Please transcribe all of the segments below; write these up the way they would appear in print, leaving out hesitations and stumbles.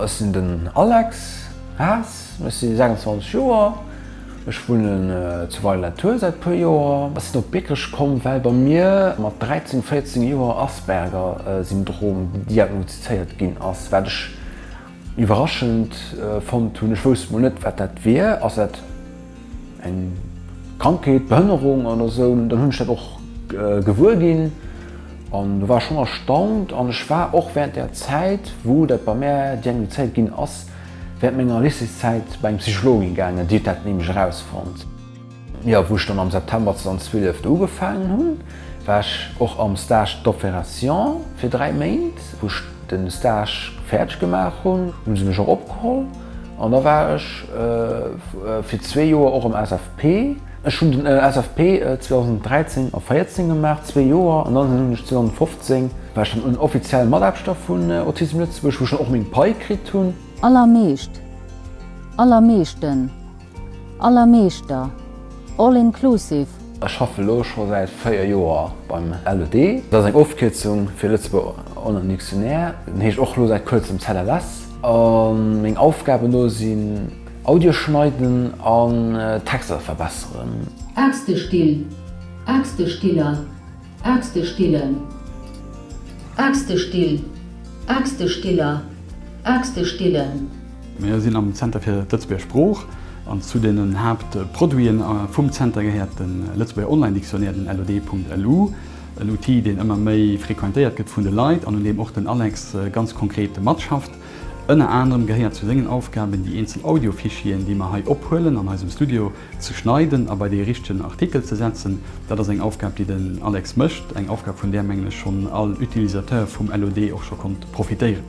Ech sinn den Alex Haas, ech si 26 Joer, ech wunnen zu Weiler-la-Tour säit puer Joer. Ech sinn op Biekerech komm, well bei mir mat 13, 14 Joer Asperger-Syndrom diagnostizéiert ginn ass, wat ech iwwerraschend fonnt hunn. Ech wousst mol net, wat dat wier. Ass dat eng Krankheet, Behënnerung oder esou? Dann hunn ech dat och gewuer ginn an do war ech schonn erstaunt. An ech war och während där Zäit, wou dat bei mär diagnostizéiert ginn ass, während menger Lycéeszäit bei eng Psychologin gaangen, déi huet dat nämlech erausfonnt. Jo, wou ech dann am September 2012 do ugefaangen hunn, war ech och am Stage d'opération fir 3 Méint. Wou ech de Stage fäerdeg gemaach hunn, hu se mech och opgeholl an da war ech fir zwee Joer och am SFP. Ech hunn den SFP 2013 a 14 gemaach, zwee Joer, an dann hunn ech 2015 war ech dann offiziell Mataarbechter vun Autism Lëtzebuerg, wou ech dann och meng Pai kritt hunn. Allermeescht, allermeeschten. Allermeeschter, all inclusive. Ech schaffe lo scho säit 4 Joer beim LOD. Dat ass eng Ofkierzung fir Lëtzebuerger Online Dictionnaire. Den heescht och lo säit kuerzem ZLS. A meng Aufgaben do sinn Audio schneiden an Texter verbesseren. Aaxtestill, Aaxtestiller, Aaxtestillen, Aaxtestill, Aaxtestiller, Aaxtestillen. Mir sinn am Zenter fir d'Lëtzebuerger Sprooch an zu den Haaptproduiten vum Zenter gehéiert de Lëtzebuerger Online-Dictionnaire, den LOD.lu, en Outil, deen ëmmer méi frequentéiert gëtt vun de Leit an un deem och den Alex ganz konkret matschafft. Ënner anerem gehéiert zu sengen Aufgaben, déi eenzel Audio-Fichieren, déi mer hei ophuelen an eisem Studio, ze schneiden a bei dee richtegen Artikel ze setzen. Dat ass eng Aufgab, déi den Alex mécht, eng Aufgab, vun där, mengen ech, schonn all Utilisateur vum LOD och scho konnt profitéieren.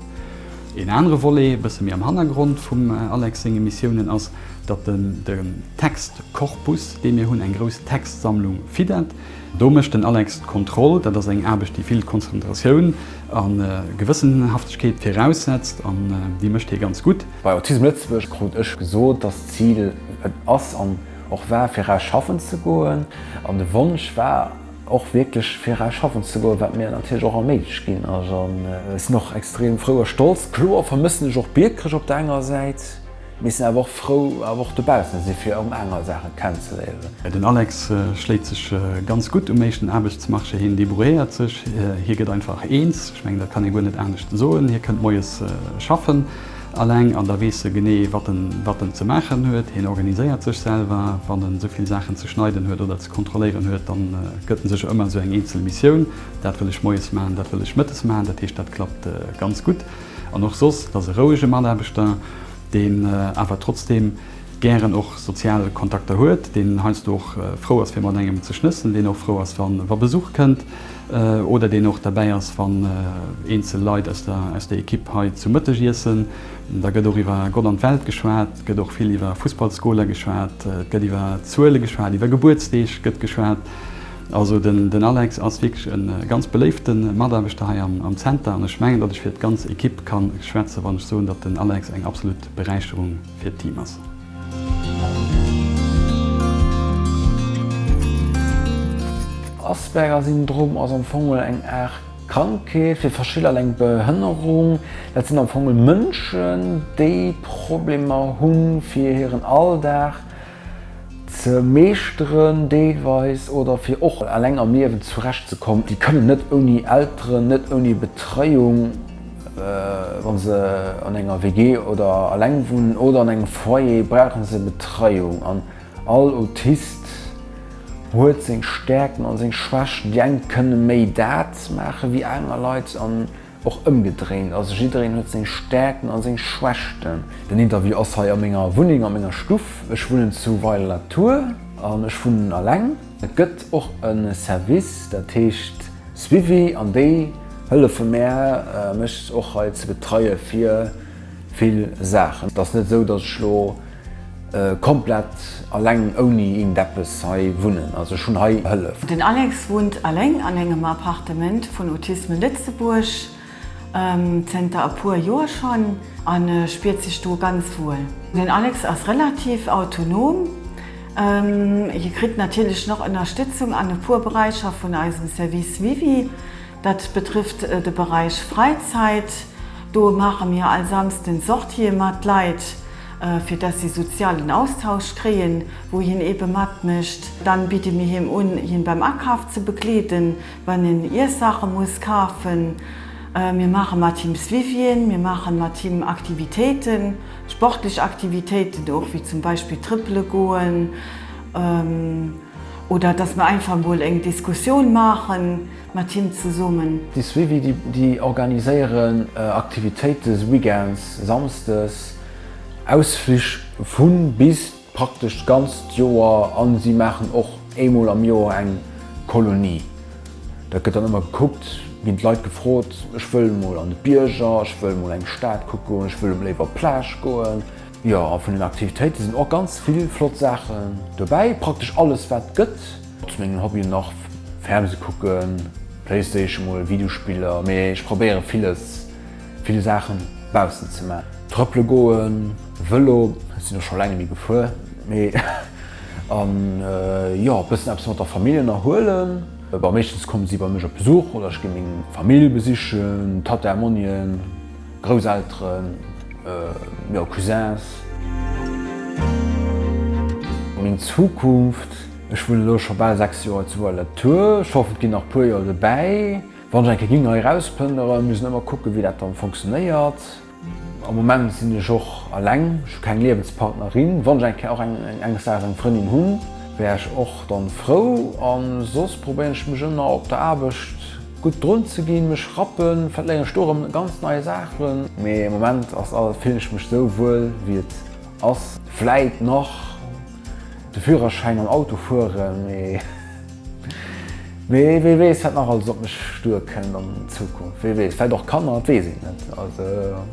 Een anere Volet, e bësse méi am Hannergrond vum Alex senge Missiounen, ass, datt en den Textkorpus, dee mir hunn, eng grouss Textsammlung, fiddert. Do mécht den Alex d'Kontroll. Dat ass eng Aarbecht, déi vill Konzentratioun a Gewëssenhaftegkeet viraussetzt, an déi mécht hie ganz gutt. Bei Autism Lëtzebuerg krut ech gesot, dass d'Zil et ass an och war, fir eraus schaffen ze goen. An de Wonsch war och wierklech, fir eraus schaffen ze goen, wat mir natierlech och erméiglecht ginn ass. An ech sinn och extrem frou a stolz. Kloer vermëssen ech och Biekerech op der enger Säit, mee sinn awer och frou, awer och dobaussen ze sinn, fir erëm aner Saache kennenzeléieren. Den Alex schléit sech ganz gutt um éischten Aarbechtsmarché. Hien debrouilléiert sech, hie gëtt einfach eens. Ech mengen, dat kann ee guer net anescht soen. Hie kënnt moies schaffen Alleng, an da weess e genee, wat en, wat en ze maachen huet. Hien organiséiert sech selwer. Wann en esou vill Saachen ze schneiden huet oder ze kontrolléieren huet, dann gëtt en sech ëmmer esou eng eenzel Missioun, Dat wëll ech moies maachen, dat wëll ech mëttes maachen. Dat heescht, dat klappt ganz gutt. An och soss, et ass e rouege Mataarbechter, deen awer trotzdeem gären och sozial Kontakter huet, deen heiansdo och frou ass, fir mat engem ze schnëssen, deen och frou ass, wa Besuch kënnt. Oder deen och derbäi ass, wann eenzel Leit aus der aus der Ekipp hei zu Mëtteg iessen. Da gëtt och iwwer Gott an d'Welt geschwat, et gëtt och vill iwwer Fussballsgoler geschwat, et gëtt iwwer Zuele geschwat, iwwer Gebuertsdeeg gëtt geschwat. Also den den Alex ass wierklech e ganz beléifte Mataarbechter hei am am Zenter an ech mengen, datt ech fir d'ganz Ekipp ka schwätzen, wann ech soen, datt den Alex eng absolut Beräicherung fir d'Team ass. Asperger-Syndrom ass am Fong eng Aart Krankheet, fir verschidde Leit eng Behënnerung. Dat sinn am Fong Mënschen, déi Problemer hunn, fir hiren Alldag ze meeschteren deelweis oder fir och eleng am Liewen zurecht ze kommen. Déi kënnen net ouni Elteren, net ouni Betreiung. Wa se an enger WG oder eleng wunnen oder an engem Foyer, brauche se Betreiung. An all Autist huet seng Stäerkten an seng Schwächten. Déi eng kënne méi dat maache wéi aner Leit an och ëmgedréint. Also jiddereen huet seng Stäerkten a seng Schwächten. Den Interview ass hei a menger Wunneng, a menger Stuff. Ech wunnen zu Weiler-la-Tour an ech wunnen eleng. Et gëtt och e Service, dat heescht Suivi, an déi hëllefe mär, mech och hei ze betreie fir vill Saachen. Et ass net esou, datt ech elo komplett alleng ouni iergendeppes hei wunnen. Also ech hunn hei Hëllef. Den Alex wunnt alleng an engem Appartement vun Autisme Lëtzebuerg. Zënter e puer Joer schonn a spiert sech do ganz wuel. Den Alex ass relativ autonom. Hie kritt natierlech nach Ënnerstëtzung an e puer Beräicher vun eisem Service Suivi. Dat betrifft de Beräich Fräizäit. Do maache mir all Samsden Sortië mat Leit, fir dass si sozialen Austausch kréien, wou hien eebe matmécht. Dann bidde mir him un, hien beim Akaf ze begleeden, wann en Iessaache muss kafen. Mir maache mat him Suivien, mir maache mat him Aktivitéiten, sportlech Aktivitéiten och, wéi zum Beispill trëppele goen oder dass mir einfach emol eng Diskussioun maachen mat him zesummen. Déi Suivi, déi organiséieren Aktivitéite weekends, samsdes, Ausflich vu bis Praktesch d'ganzt Joer an si maachen och eemol am Joer eng Kolonie. Dat gëtt dann ëmmer gekuckt, ginn d'Leit gefrot, ech wëll mol an de Bierger, ech wëll mol eng Stad kucke goen, ech wëll léiwer op d'Plage goen. Jo, a vun den Aktivitéite sinn och ganz vill flott Saachen dobäi, praktesch alles wat gëtt. Zu mengen Hobbyen nach Fernseh kucken, Playstation mol, Videospiller, mee ech probéiere villes. Vill Saachen baussen ze man. Trëppele goen, Vëlo, ech sinn och scho laang net méi gefuer, mee an jo e bëssen eppes mat der Famill ënnerhuelen. Bon meeschtens kommen si bei mech op Besuch oder ech gi meng Famill besichen, Tatta, Monnien, Grousselteren, jo Cousins. Meng Zukunft, ech wunnen elo scho bal 6 Joer zu Val-la-Tour, ech hoffen et ginn nach puer Joer dobäi. Wann ech eng Kéier ging hei erausplënneren, muss een ëmmer kucken, wéi dat dann funktionéiert. Am Moment sinn ech och alleng, ech hu keng Liewenspartnerin. Wann ech eng Kéier och eng enges Daags eng Frëndin hunn, wär ech och dann frou. An soss probéieren ech mech ëmmer op der Aarbecht gutt drun ze ginn, mech rappen, vläit léieren ech do erëm ganz nei Saachen. Mee am Moment ass alles, fillen ech mech sou wuel wéi et ass. Vläit nach de Führerschäin an Auto fueren, mee. Mee wee weess, wat nach alles op mech duerkënnt an Zukunft. Wee weess, vläicht och Kanner, et weess een net. Also.